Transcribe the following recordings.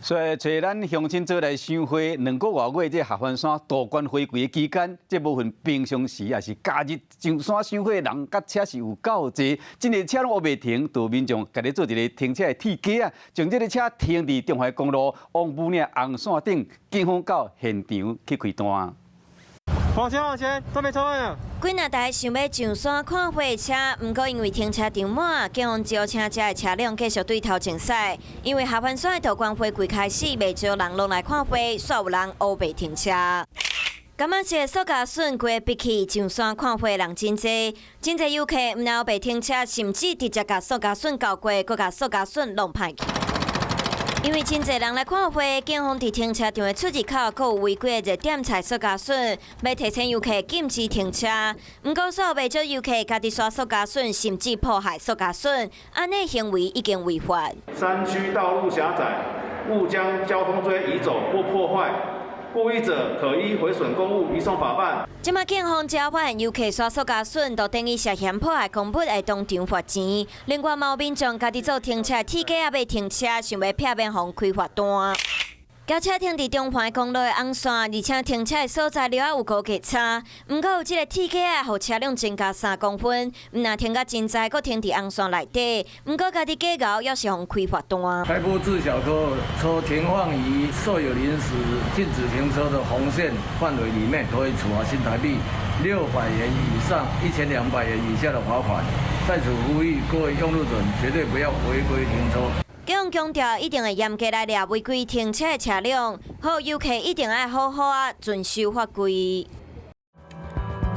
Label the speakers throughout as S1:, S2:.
S1: 所以，揣咱鄉親做來賞花，2個外月這合歡山杜鵑花季的期間，這無論平常時抑是假日上山賞花的人，佮車是有夠濟，真濟車攏烏白停，就民眾家己做一个停車的鐵架仔，將這个車停佇中華公路王母嶺紅線頂，警方到現場去開單。
S2: 往前往前，這邊車啊！
S3: 幾若台想欲上山看花的車，毋過因為停車場滿，警方招請遮的車輛繼續對頭前駛。因為合歡山的杜鵑花季開始，袂少人攏來看花，煞有人烏白停車。感覺是塑膠筍規个逼去上山看花的人真濟，真濟遊客毋但烏白停車，甚至直接共塑膠筍攪過，閣共塑膠筍弄歹去。因為真濟人來看花，警方佇停車場的出入口，閣有違規的熱點菜塑膠筍，欲提醒遊客禁止停車。毋過，煞有袂少遊客家己刷塑膠筍，甚至破壞塑膠筍，按呢行為已經違法。
S4: 山區道路狹窄，誤將交通錐移走或破壞，故意者可依毀損公物移送法辦。
S3: 這馬警方只要發現遊客刷塑膠筍，就等於涉嫌破壞公物，會當場罰錢。另外，嘛有民眾家己做停車鐵架仔欲停車，想欲避免予人開罰單。轎車停佇中環公路的紅線，而且停車的所在了有高低差。毋過有這个鐵架仔，予車輛增加3公分，毋但停甲真濟，閣停佇紅線內底。毋過家己假𠢕，猶是予人開罰單。
S5: 開撥自小科車停放於設有臨時禁止停車的紅線範圍裡面，可以處罰新台幣600元以上1200元以下的罰款。在此呼籲各位用路人絕對不要違規停車。
S3: 警方強調，一定會嚴格來掠違規停車的車輛，予遊客一定愛好好仔遵守法規。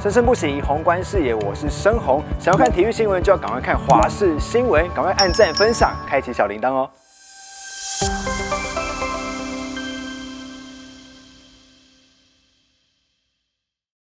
S6: 生生不息，宏觀視野，我是申宏。想要看體育新聞，就要趕快看華視新聞，趕快按讚、分享、開啟小鈴鐺哦。